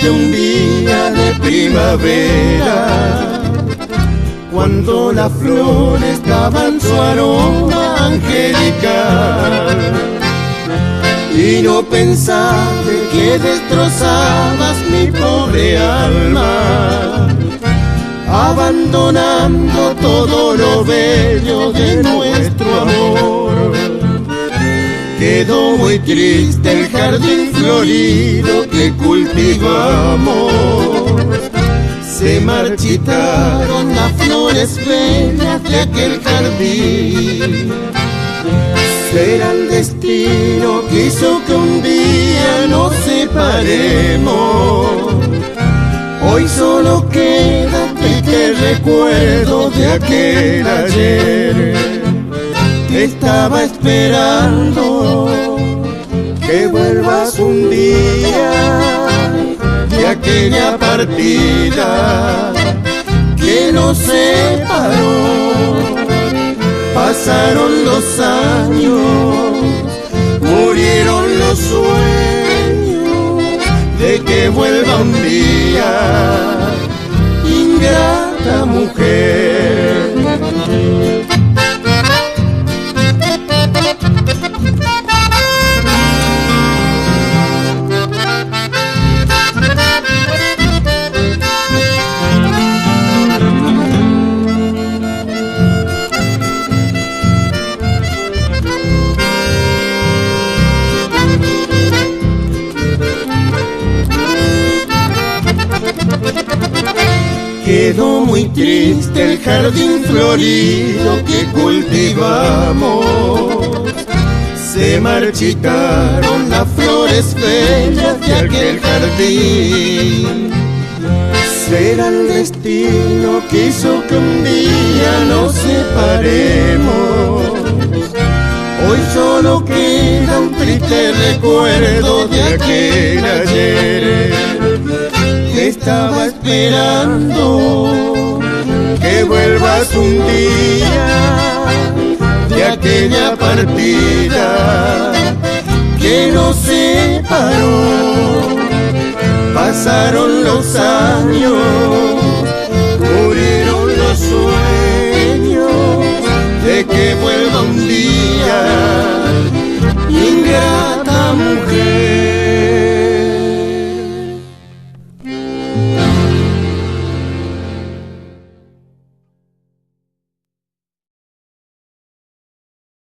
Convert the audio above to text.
triste un día de primavera, cuando las flores daban su aroma angelical. Y no pensaste que destrozabas mi pobre alma, abandonando todo lo bello de nuestro amor. Quedó muy triste el jardín florido que cultivamos. Se marchitaron las flores bellas de aquel jardín. Será el destino que hizo que un día nos separemos. Hoy solo queda triste recuerdo de aquel ayer. Te estaba esperando que vuelvas un día de aquella partida que nos separó. Pasaron los años, murieron los sueños de que vuelva un día, ingrata mujer. Quedó muy triste el jardín florido que cultivamos. Se marchitaron las flores bellas de aquel jardín. Será el destino que hizo que un día nos separemos. Hoy solo queda un triste recuerdo de aquel ayer. Te estaba esperando que vuelvas un día de aquella partida que nos separó. Pasaron los años,